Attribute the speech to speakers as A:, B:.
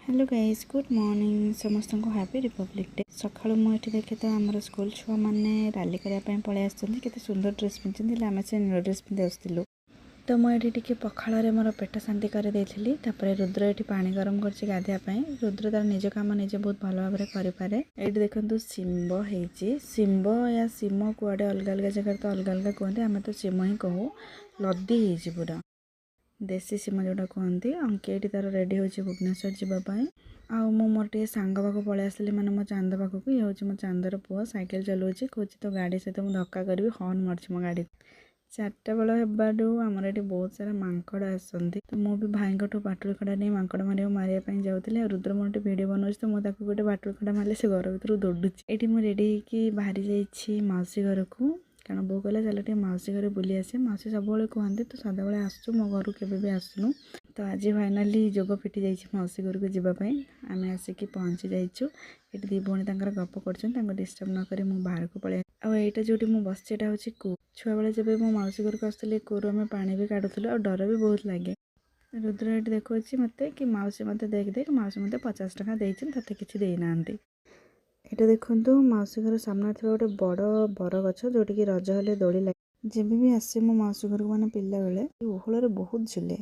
A: Hello guys, good morning ସମସ୍ତଙ୍କୁ। Happy Republic Day. ସକାଳୁ ମୁଁ ଏଠି ଦେଖେ ତ ଆମର ସ୍କୁଲ ଛୁଆମାନେ ରାଲି କରିବା ପାଇଁ ପଳେଇ ଆସିଛନ୍ତି। କେତେ ସୁନ୍ଦର ଡ୍ରେସ୍ ପିନ୍ଧିଛନ୍ତି, ହେଲେ ଆମେ ସେ ନୀଳ ଡ୍ରେସ୍ ପିନ୍ଧି ଆସୁଥିଲୁ। ତ ମୁଁ ଏଠି ଟିକେ ପଖାଳରେ ମୋର ପେଟ ଶାନ୍ତି କରିଦେଇଥିଲି। ତାପରେ ରୁଦ୍ର ଏଠି ପାଣି ଗରମ କରିଛି ଗାଧୋଇବା ପାଇଁ। ରୁଦ୍ର ତାର ନିଜ କାମ ନିଜେ ବହୁତ ଭଲ ଭାବରେ କରିପାରେ। ଏଇଠି ଦେଖନ୍ତୁ, ଶିମ୍ବ ହେଇଛି। ଶିମ୍ବ ୟା ସିମ, କୁଆଡ଼େ ଅଲଗା ଅଲଗା ଜାଗାରେ ତ ଅଲଗା ଅଲଗା କୁହନ୍ତି। ଆମେ ତ ସିମ ହିଁ କହୁ। ଲଦି ହେଇଛି ପୁରା, ଦେଶୀ ସିମ ଯେଉଁଟା କୁହନ୍ତି। ଅଙ୍କି ଏଇଠି ତାର ରେଡ଼ି ହେଉଛି ଭୁବନେଶ୍ୱର ଯିବା ପାଇଁ। ଆଉ ମୁଁ ମୋର ଟିକେ ସାଙ୍ଗ ପାଖକୁ ପଳେଇ ଆସିଲି, ମାନେ ମୋ ଚାନ୍ଦ ପାଖକୁ। ଇଏ ହେଉଛି ମୋ ଚାନ୍ଦର ପୁଅ, ସାଇକେଲ ଚଲାଉଛି। କହୁଛି ତୋ ଗାଡ଼ି ସହିତ ମୁଁ ଧକ୍କା କରିବି, ହର୍ନ ମାରୁଛି ମୋ ଗାଡ଼ିକୁ। 4ଟା ବେଳ ହେବାରୁ ଆମର ଏଠି ବହୁତ ସାରା ମାଙ୍କଡ଼ ଆସନ୍ତି। ତ ମୁଁ ବି ଭାଇଙ୍କଠୁ ବାଟୁଳି ଖଡ଼ା ନେଇ ମାଙ୍କଡ଼ ମାରିବା ପାଇଁ ଯାଉଥିଲି। ଆଉ ରୁଦ୍ର ମୋର ଟିକେ ଭିଡ଼ିଓ ବନାଉଛି, ତ ମୁଁ ତାକୁ ଗୋଟେ ବାଟୁଳି ଖଡ଼ା ମାରିଲେ ସେ ଘର ଭିତରୁ ଦୌଡ଼ୁଛି। ଏଇଠି ମୁଁ ରେଡ଼ି ହେଇକି ବାହାରି ଯାଇଛି ମାଉସୀ ଘରକୁ, କାରଣ ବୋଉ କହିଲା ଚାଲ ଟିକେ ମାଉସୀ ଘରେ ବୁଲି ଆସିବା। ମାଉସୀ ସବୁବେଳେ କୁହନ୍ତି, ତୁ ସଦାବେଳେ ଆସୁଛୁ, ମୋ ଘରକୁ କେବେ ବି ଆସୁନୁ। ତ ଆଜି ଫାଇନାଲି ଯୋଗ ଫିଟି ଯାଇଛି ମାଉସୀ ଘରକୁ ଯିବା ପାଇଁ। ଆମେ ଆସିକି ପହଞ୍ଚି ଯାଇଛୁ। ଏଠି ଦୁଇ ଭଉଣୀ ତାଙ୍କର ଗପ କରୁଛନ୍ତି, ତାଙ୍କୁ ଡିଷ୍ଟର୍ବ ନ କରି ମୁଁ ବାହାରକୁ ପଳେଇ। ଆଉ ଏଇଟା ଯେଉଁଠି ମୁଁ ବସିଛି, ଏଇଟା ହେଉଛି କୂଅ। ଛୁଆବେଳେ ଯେବେ ମୋ ମାଉସୀ ଘରକୁ ଆସୁଥିଲି, କୂଅରୁ ଆମେ ପାଣି ବି କାଢ଼ୁଥିଲୁ ଆଉ ଡର ବି ବହୁତ ଲାଗେ। ରୁଦ୍ର ଏଠି ଦେଖାଉଛି ମୋତେ କି ମାଉସୀ ମୋତେ ଦେଖ ଦେଖ, ମାଉସୀ ମୋତେ 50 ଟଙ୍କା ଦେଇଛନ୍ତି, ତୋତେ କିଛି ଦେଇନାହାନ୍ତି। ଏଇଟା ଦେଖନ୍ତୁ, ମାଉସୀ ଘର ସାମ୍ନାରେ ଥିବା ଗୋଟେ ବଡ଼ ବରଗଛ, ଯେଉଁଠିକି ରଜ ହେଲେ ଦୋଳି ଲାଗେ। ଯେବେ ବି ଆସେ ମୋ ମାଉସୀ ଘରକୁ, ମାନେ ପିଲାବେଳେ, ଓହଳରେ ବହୁତ ଝୁଲେ।